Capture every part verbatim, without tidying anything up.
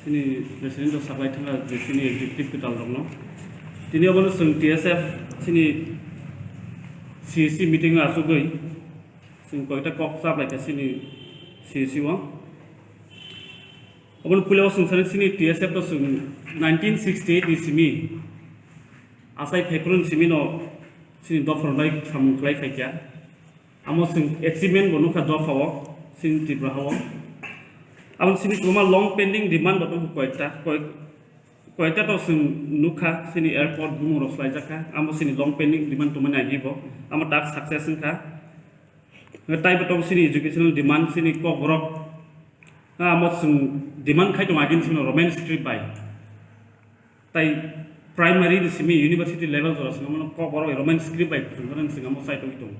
Chini president rok saklai thangkha je chini executive kwtal rokno. Tini obono chwng T S F chini C C meeting o achugwi chwng koita kok chaplaikha chini C C o. Obono puila o chwng sani chini T S F to chwng nineteen sixty eight ni simi achai phaiphuru ni simi no chini dophor bai samung khlai phaikha. Amo chwng achievement bo nukha dopha o, chini Tripura ha o. Abo chini kwbangma long pending demand bo tongkha koyekta, koyek-, koyekta to chwng nukha chini airport bumung rok swlaijakha. Amo chini long pending demand tongmani agi bo. Amo tak success wngkha. Taibo tongo chini educational demand, chini kokborok. Amo chwng demand khai tongo agini simi Roman script bai. Tai primary ni simi university level jora swnamano kokborok bai Roman script bai phwrwngmani chwng amo chai tongwi tongo.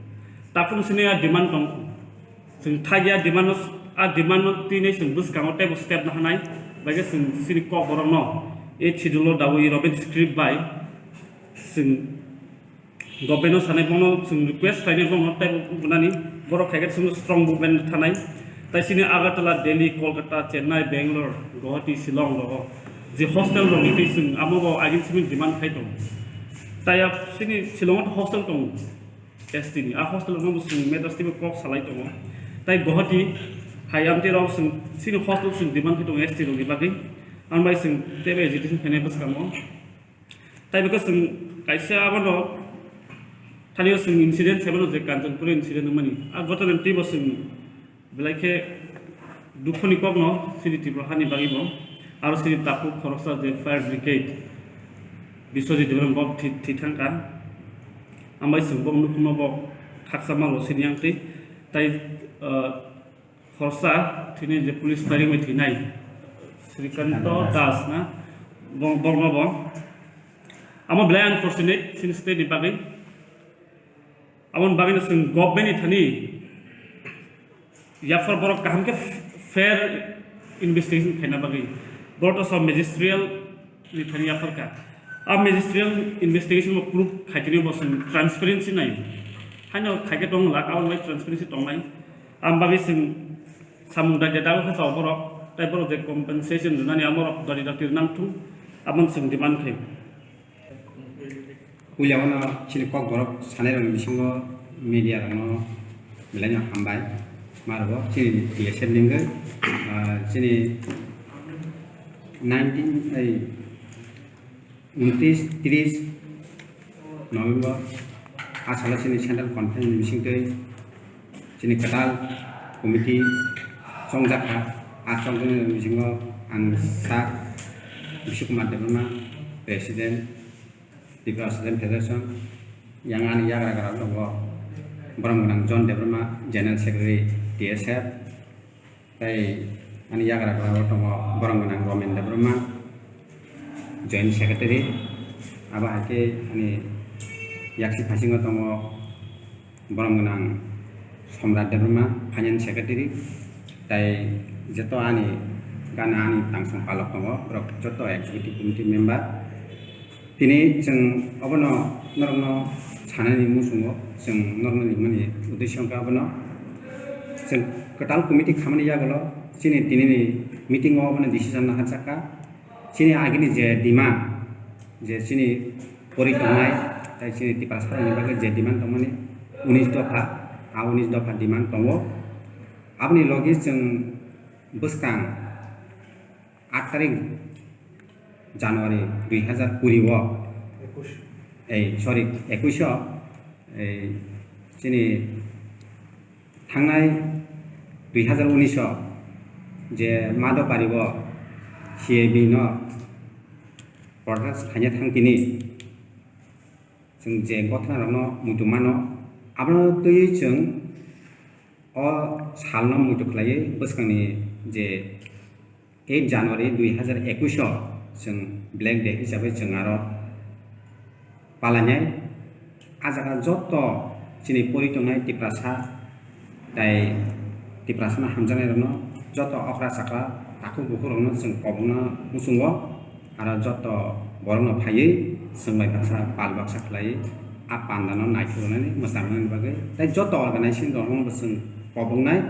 Takhum sini a demand tong. Chwng thagi a demand no, a demand no twi nai chwng bwskango teibo step nahanai. Bai khe chwng sini kokborok no e schedule o dawi Roman script bai chwng Government no sanai bono chwng request khlainai bono tei wngnani borok khaikhe chwngno strong movement thanai. Tai chini Agartala, Delhi, Kolkata, Chennai, Bangalore, Guwahati, Shillong rogo je hostel rokni twi chwng amo bo agini simi demand khai tongo. Tai a chini Shillong o hostel tongo S T ni. A hostel rokno bo chwng matters twibo kok salai tongo. Tai Guwahati hai amtwi rok chwng chini hostel chwng demand khai tongo S T rokni bagwi. Ang bai chwng teibo agitation khainai bwskango. Tai bwkha chwng kaisa abono thani o chwng incident saimano je Kanchanpur incident wngmani. A gotoni twibo chwng belai khe dukhoni kokno chini Tripura hani bagwi bo. Aro chini takhuk khoroksa je fire brigade Biswajit Debbarma bo thwi, thwi thangkha. Ambai chwng bo nukhungno bo khaksa malo chini yang twi. Tai, ah, Khoroksa thwinai je police firing bai thwinai Srikanto Das na, bo-, borokno bo. Amo belai unfortunate chini state ni bagwi. Aboni bagwino chwng government ni thani yaphar borok kaham khe fair investigation khaina bagwi. Borok to sab magisterial ni thani yaphar kha. A magisterial investigation bo proof khaitini bo chwng transparency nai. Haino khaikhe tong lak, aboni bai transparency tongnai. Ang bagwi chwng samung daide dago khe sao borok, tei borok je compensation rwnani amorok dadi dati rwnang thung, aboni chwng demand khaio. Puila wano chini kokborok sanai rokni bisingo media rokno belai no hambai. Marogo chini T S F lingwi, ah, chini nineteen, ai, Untris, tris November a salo chini Central Conference ni bisingtwi chini kwtal committee chongjakha. A chongjaknai bisingo ang sak Bishnu Kumar Debbarma, President, Tripura Student Federation, yang ani yagra gra tongo borok gwnang John Debbarma, General Secretary, T S F, tei ani yagra gra o tongo borok gwnang Romen Debbarma, Joint Secretary, abo hai khe ani yaksi phasingo tongo borok gwnang Somrat Debbarma, Finance Secretary, tei joto ani gana ani tangsong palok tongo, borok joto Executive Committee member. Tini chwng obono norokno sanani muchungo, chwng norokno rimani uddesyo wngkha abono. Chwng kwtal committee khamani yagulo chini tinini meeting o obono decision naharjakha. Chini agini je demand, je chini pori tongnai, tai chini Tiprasa rokni bagwi je demand tongmani unis dopha, a unis dopha demand tongo. Aboni logi chwng bwskang aat tarik January dui hazar kuri o, ei, sorry, ekush o, ei, chini thangnai dui hazar unis o je Madopari o C A B no protest khaina thang tini chwng je gothana rokno muitu mano, abono twiwi chwng o salno muitu khlaiwi bwskangni je eight January dui hazar ekush o chwng Black Day hisabai chwng aro palainai. A jaga joto chini pori tongnai Tiprasa tei Tiprasano hamjaknairokno joto okra chakra takhuk bukhuk rokno chwng kobokna muchungo, aro joto borokno phaiwi chwng bai baksa pal baksa khlaiwi a pandano naithok rwnani mwchang rwnani bagwi tei joto organization rokno bo chwng koboknai.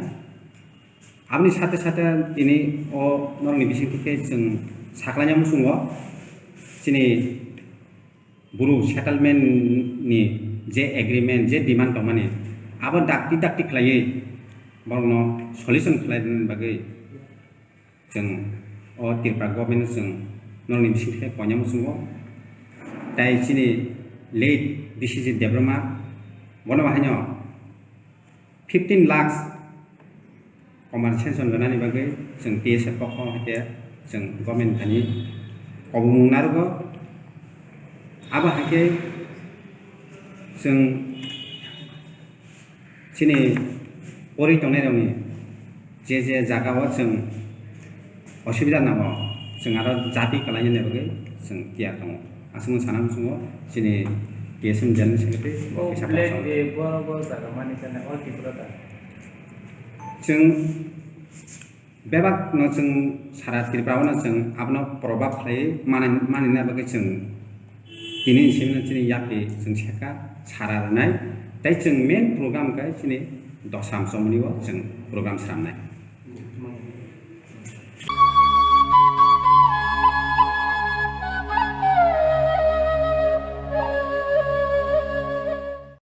Aboni sate sate tini o norokni bisingtwi khe chwng saklaina muchungo chini Bru settlement ni je agreement, je demand tongmani, abo dakti dakti khlaiwi borokno solution khlaina bagwi chwng o Tripura government no chwng norokni bisingtwi khe koina muchungo. Tai chini late Biswajit Debbarma bono haino fifteen lakhs compensation rwnani bagwi chwng T S F pokho hai khe chwng government thani kobongmung narwgo. Abo hai khe chwng chini pori tongnairokni je je jagao chwng osubida nango, chwng aro jabi kalainani bagwi chwng tiyar tongo. Aswkno sana muchungo chini T S M General Secretary bo O kisa black kok sawi. Day boro bo jaga mani chana all Tripura da. Chwng bebak no chwng sara Tripura o no chwng abono probab khlai mani, manina bagwi chwng tini ni simi no chini yapri chwng seka sara rwnai. Tai chwng main program khe chini dosam chomoni o chwng program swnamnai.